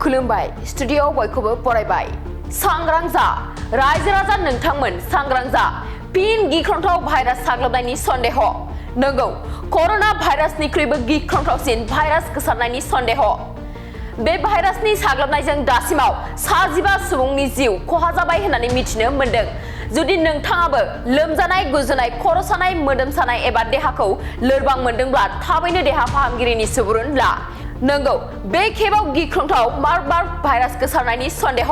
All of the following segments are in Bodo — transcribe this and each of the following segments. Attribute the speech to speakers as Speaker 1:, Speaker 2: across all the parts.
Speaker 1: खुलुमबाय स्टुडिअ बयखौबो बरायबाय सांग्रां जा रायजो राजा नोंथांमोन सांग्रां जा फिन गिख्रंथाव भाइरास साग्लोबनायनि सन्देह नंगौ कर'ना भाइरासनिख्रुइबो गिख्रंथावसिन भाइरास गोसारनायनि सन्देह बे भाइरासनि साग्लोबनायजों दासिमाव 25 सुबुंनि जिउ खहा जाबाय होननानै मिथिनो मोन्दों जुदि नोंथाङाबो लोमजानाय गुजुनाय खर' सानाय मोदोम सानाय एबा देहाखौ लोरबां मोनदोंब्ला थाबैनो देहा फाहामगिरिनि सुबुरुन ला नंगौ बे खेबाव गिख्रंथाव मार्बार्ग भाइरास गोसारनायनि सन्देह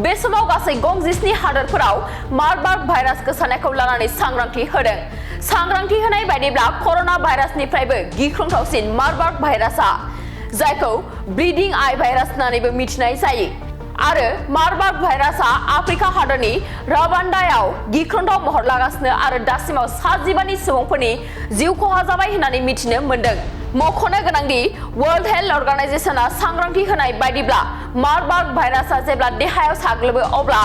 Speaker 1: बे समाव गासै 27 हादोरफोराव मार्बार्ग भाइरास गोसारनायखौ लानानै सांग्रांथि होदों सांग्रांथि होनाय बायदिब्ला कर'ना भाइरासनिफ्रायबो गिख्रंथावसिन मार्बार्ग भाइरासआ जायखौ ब्लिडिं आइ भाइरास होननानैबो मिथिनाय जायो आरो मार्बार्ग भाइरासआ आफ्रिका हादरनि रवान्डायाव गिख्रंथाव महर लागासिनो आरो दासिमाव 25 सुबुंफोरनि जिउ खहा जाबाय होननानै मिथिनो मोन्दों मख'नो गोनांदि वर्ल्ड हेल्थ अर्गानाइजेशनआ सांग्रांथि होनाय बायदिब्ला मार्बार्ग भाइरासआ जेब्ला देहायाव साग्लोबो अब्ला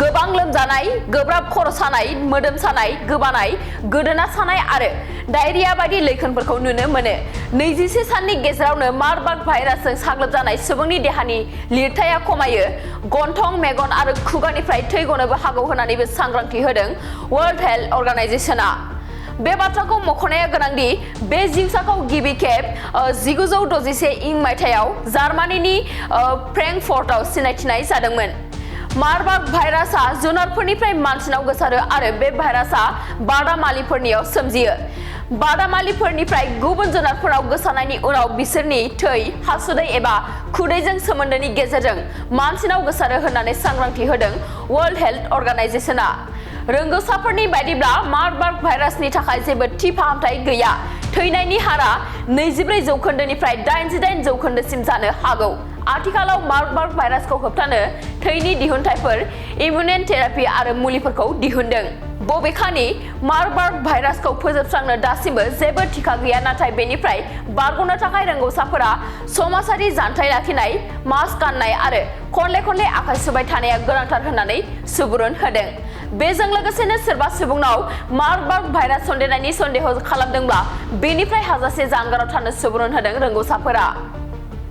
Speaker 1: गोबां लोमजानाय गोब्राब खर' सानाय मोदोम सानाय गोबानाय गोदोना सानाय आरो डायरिया बायदि लैखोनफोरखौ नुनो मोनो 21 साननि गेजेरावनो मार्बार्ग भाइरासजों साग्लोबजानाय सुबुंनि देहानि लिरथाया खमायो गन्थं मेगन आरो खुगानिफ्राय थै गनोबो हागौ होननानैबो सांग्रांथि होदों वर्ल्ड हेल्थ अर्गानाइजेशनआ बे बाथ्राखौ मख'नाया गोनांदि बे जिउसाखौ गिबि खेब 1961 मायथाइयाव जार्मानिनि फ्रेंकफर्टआव सिनायथिनाय जादोंमोन मार्बार्ग भाइरासआ जुनारफोरनिफ्राय मानसिनाव गोसारो आरो बे भाइरासआ बादामालिफोरनियाव सोमजियो बादामालिफोरनिफ्राय गुबुन जुनारफोराव गोसारनायनि उनाव बिसोरनि थै हासुदै एबा खुदैजों सोमोन्दोनि गेजेरजों मानसिनाव गोसारो होननानै सांग्रांथि होदों वर्ल्ड हेल्थ अर्गानाइजेशनआ रोंगौसाफोरनि बायदिब्ला मार्बार्ग भाइरासनि थाखाय जेबो थि फाहामथाय गैया थैनायनि हारा 24% 88% जानो हागौ आथिखालाव मार्बार्ग भाइरासखौ होबथानो थैनि दिहुनथायफोर इम्युन थेरापि आरो मुलिफोरखौ दिहुनदों बबेखानि मार्बार्ग भाइरासखौ फोजोबस्रांनो दासिमबो जेबो टिका गैया नाथाय बेनिफ्राय बारग'नो थाखाय रोंगौसाफोरा समाजारि जानथाय लाखिनाय मास्क गाननाय आरो खनले आखाइ सुबाय थानाया गोनांथार होननानै सुबुरुन होदों बेजों लोगोसेनो सोरबा सुबुंनाव मार्बार्ग भाइरास सन्देरनायनि सन्देह खालामदोंब्ला बेनिफ्राय हाजासे जानगाराव थानो सुबुरुन होदों रोंगौसाफोरा